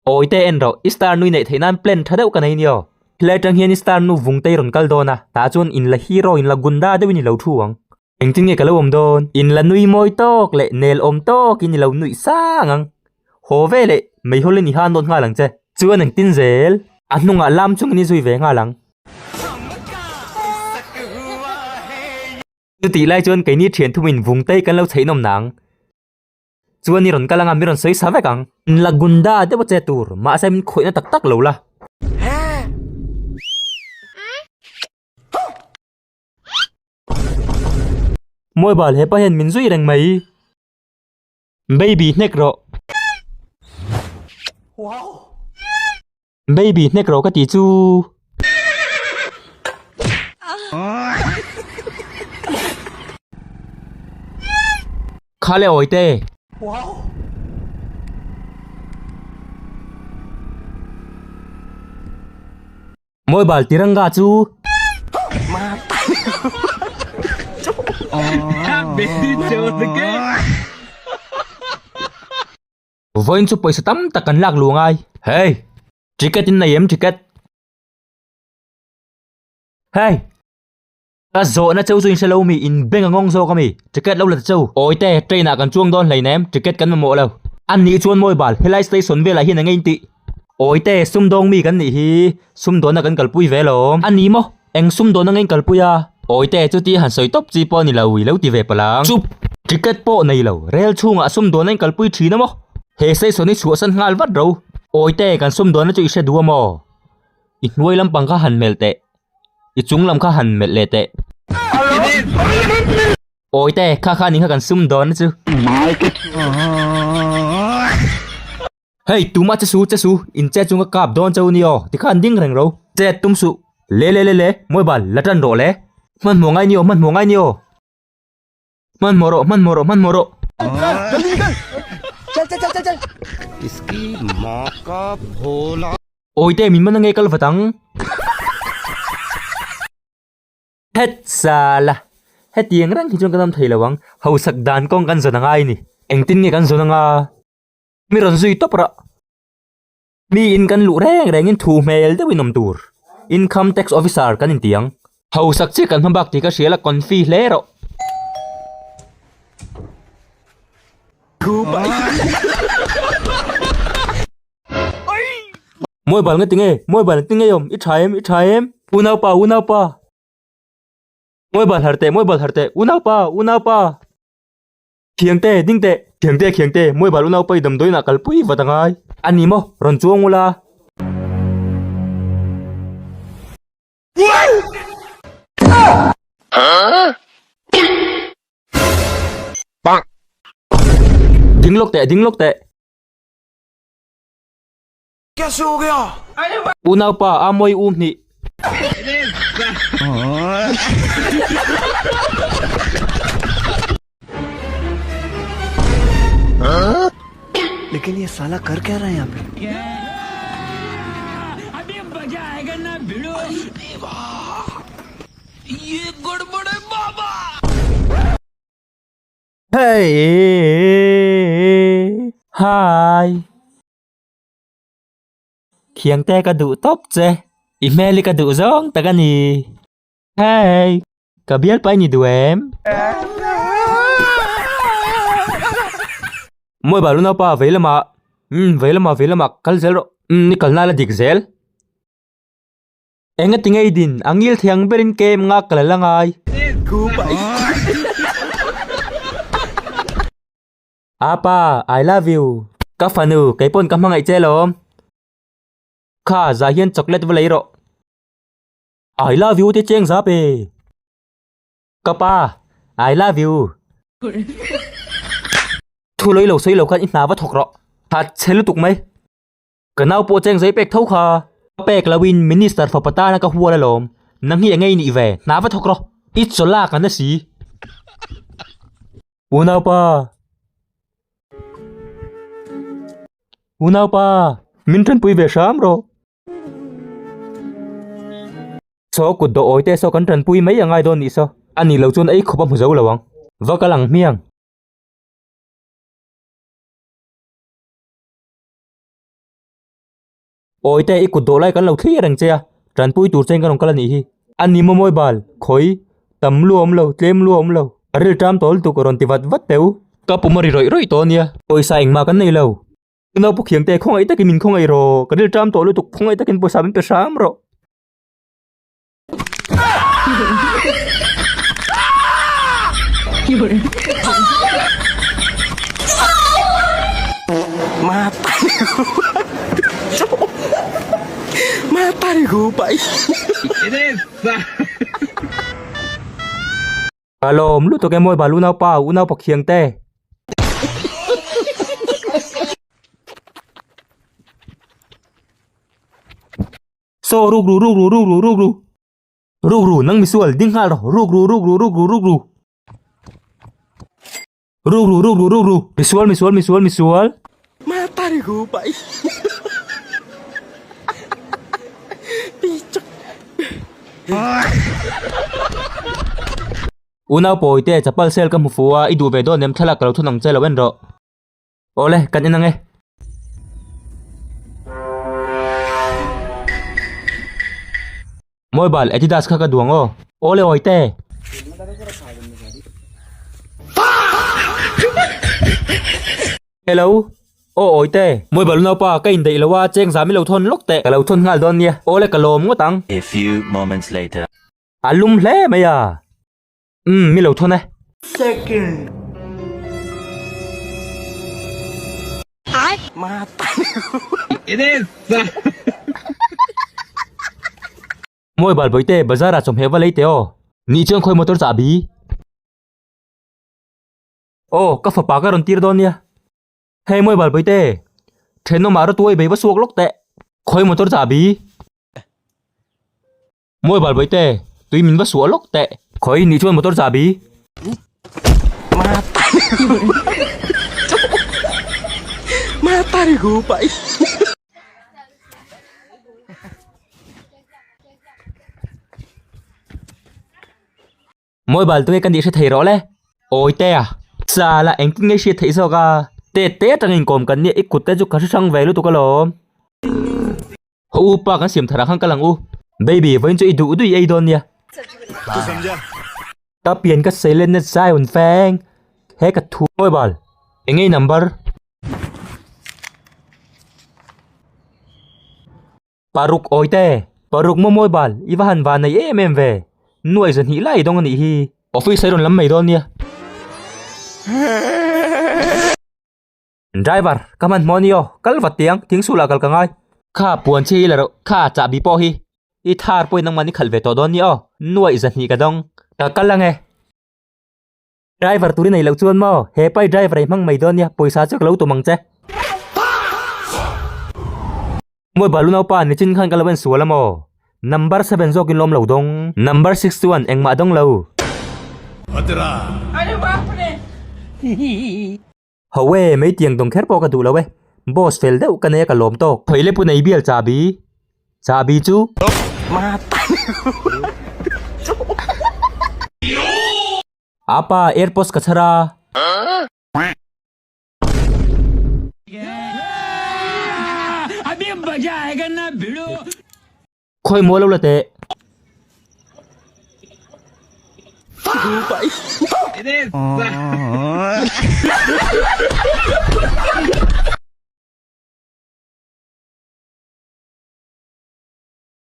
Awi te en rawh, i star nui neih theih nan plan tha deuh ka nei nia. Helai atang hian i star nu Vungtei rawn kal dawn a, tah chuan in la hero in la gunda deuhin i lo thu ang. Engtin nge ka lo awm dawn? In la nui mawi tawk leh nel awm tawkin i lo nuih sang ang. Haw ve leh meihawlin i han nawt nghal ang che. Chuan engtin zel? A hnungah lam chungin i zui ve nghal ang. Chutih lai chuan keini thian thumin Vungtei kan lo chheih nawm nang. Chuan i rawn kal anga mi rawn sawi sa vek ang. In la gunda deuh a che tur, mahse min khawihna tak tak lo la. Mobile hepa hian min zui reng mai. Baby hnek rawh. Baby hnek rawh ka tih chu. Kha le awi te. Mobile tiranga chu. Vawiin chu pawisa tam tak kan lak luh angai. Hey! Ticket in nei em ticket? Hey! Ka zawhna cheu chu in hre lo mi, in bank a ngawng zawk ami? Ticket lo la ta cheu. Awi te, train ah kan chuang dawn hleinem, ticket kan mamawh lo. A nih chuan mawi bal, helai station velah hian enge in tih? Awi te, sumdawng mi kan nih hi, sumdawnna kan kalpui ve alawm. A ni maw? Eng sumdawn anga in kalpui a? Awi te, chuti han sawi tawp chi pawh a ni lo, i lo ti ve palh ang. Chup! Ticket pawh nei lo, rel chhungah sumdawn a in kalpui thin a maw? He station hi chhuahsan nghal vat ro. Awi te, kan sumdawnna chu i hre duh a maw? I hnuai lampang kha han melh teh. I chung lam kha han melh leh teh. Awi te, kha kha ning kha kan sumdawnna chu. Hei, tumah che su, che su, in che chung ka kap dawn cheu ni aw, tikhan ding reng ro. Che tum suh, le le le le, mobile la tan rawh le. Hmanhmawh ngai ni aw, hmanhmawh ngai ni aw. Hmanhmawh rawh, hmanhmawh rawh, hmanhmawh rawh. Awi te, min man ange kal vat ang. Het sala, hetiang reng hi chuan kan awm thei lo ang, hausak dan kawng kan zawn angai ni. Engtin nge kan zawn anga? Mi rawn zui tawp rah. Mi in kan luh reng rengin thu hmel deuhin awm tur. Income tax officer kan inti ang. Hausak chiah kan hma bak tih ka hria la confi hle rawh. Mobile nga tinge mobile tinge awm i tha em i tha em unaupa unaupa mobile har teh mobile har teh unaupa unaupa. Khiangte, ding teh! Khiangte, Khiangte, Mobile unaupa i damdawiinah kalpui vat a ngai. A ni maw? Rawn chuang ula. Ding lawk teh, ding lawk teh. Unaupa, a mawi u hnih. लेकिन ये साला कर क्या रहा है यहाँ पे Hey, hi. Khiangte ka duh tawp che, i hmel hi ka duh zawng tak a ni. Hey, ka bialpa i ni duh em? Mawi bal unaupa vei lamah, umm vei lamah vei lamah kal zel rawh, umm i kalna la dik zel. Enga ti ngei din, a ngil thiang berin kem nga ka la la ngai. Apa, I love you. Ka fanu, kei pawn ka hmangaih che lawm. Kha, zah hian chocolate va lei rawh. I love you te cheng zap e. Ka pa, I love you. Thu lawih lo sawi lo khan i hna va thawk rawh. That chhe lutuk mai. Ka nau pawh cheng zai pek tho kha. Ka pek lo in minister fapa tana ka hual alawm. Nang hi enge i nih ve? Hna va thawk rawh. I chaw lak an asi. Unaupa. Unaupa. Min tanpui ve hram rawh. Saw kut dawh awi te saw kan tanpui mai angai dawn nih saw. Ani lo chuan ei khawp a hmu zo lo ang. Va kal ang hmiang. Awite i kut dawh lai kan lo thlir reng che a, tanpui tur chen ka rawn kal a nih hi. A ni maw mawi bal, khawi, tam lu a awm lo, tlem lu a awm lo, a ril ṭam tawl tuk a rawn ti vat vat teu. Ka pum a ri rawih rawih tawh a nia, pawisa engmah kan nei lo. Unau pu Khiangte, khawngaih takin min khawngaih rawh, ka ril ṭam tawh lutuk, khawngaih takin pawisa min pe hram rawh. Ka lawm lutuk e mawi bal unaupa unaupa khiang te. Saw ruk ru ruk ru ruk ru ruk ru ruk ru nang misual ding nghal rawh ruk ru ruk ru ruk ru ruk ru ruk ru ruk ru ruk ru misual misual misual misual Unau pawite chapal sel ka hmu fu a i duh ve dawn em thlalak ka lo thun ang che lo en rawh. Awle, kan en ang e. Mobile Adidas kha ka duang aw. Awle awite. Hello. Aw awite. Mobile unaupa ka indaih lo a, cheng zam i lo thawn lawk teh. Ka lo thawn nghal dawn nia. Awle ka lawm ngawt ang. A few moments later. A lum hle mai a. Umm, mi lo thawn e. Second. Mawi bal bawihte, bazar ah chawhmeh va lei teh aw. Nih chuan khawi motor chahbi? Aw, ka fapa ka rawn tir dawn nia. Hei mawi bal bawihte, thenawmah rawtuai bei va suak lawk teh. Khawi motor chahbi? Mawi bal bawihte, tui min va suah lawk teh. Khawi nih chuan motor chahbi. Mawi bal tui ka nih hre thei rawh le. Awi te a. Sala engtin nge hriat theih zawk a. Tet te atangin inkawm kan nia i kut te chu ka hre hrang ve lutuk alawm. Haw u pa kan siam thar ah khan kal ang u. Baby vawiin chu i duh duh i ei dawn nia. Ka pian ka seilen na zai un feng he ka thu ngawi bal eng nge i number. Paruk awi te paruk maw mawi bal i va han van nei em em ve nuaih zahnih lai i dawng a nih hi. Office a rawn lam mai dawn nia. Driver, ka hmanhmawh a ni aw, kal vat teh ang, thing sulah kal ka ngai. Kha puan chhe hi la rawh, kha chahbi pawh hi i thar pawhin nangmah ni khalh ve tawh dawn ni aw, nuaih zahnih ka dawng, ka kal ang e. Driver tur i nei loh chuan maw, he pai driver i hmang mai dawn nia, pawisa chu ka lo tum ang che. Mawi balu naupa nichin khan ka lo en sual a maw? Number seven zawkin lawm lo dawng. Number six chuan engmah dawng lo. Ho e, mei tiang dawng kher pawh ka duh lo e. Boss fel deuh ka nei a ka lawm tawk. Khawi le pu nei bial chahbi. Chahbi chu. Apa, airpods ka chhar a. Khawi maw lo la teh.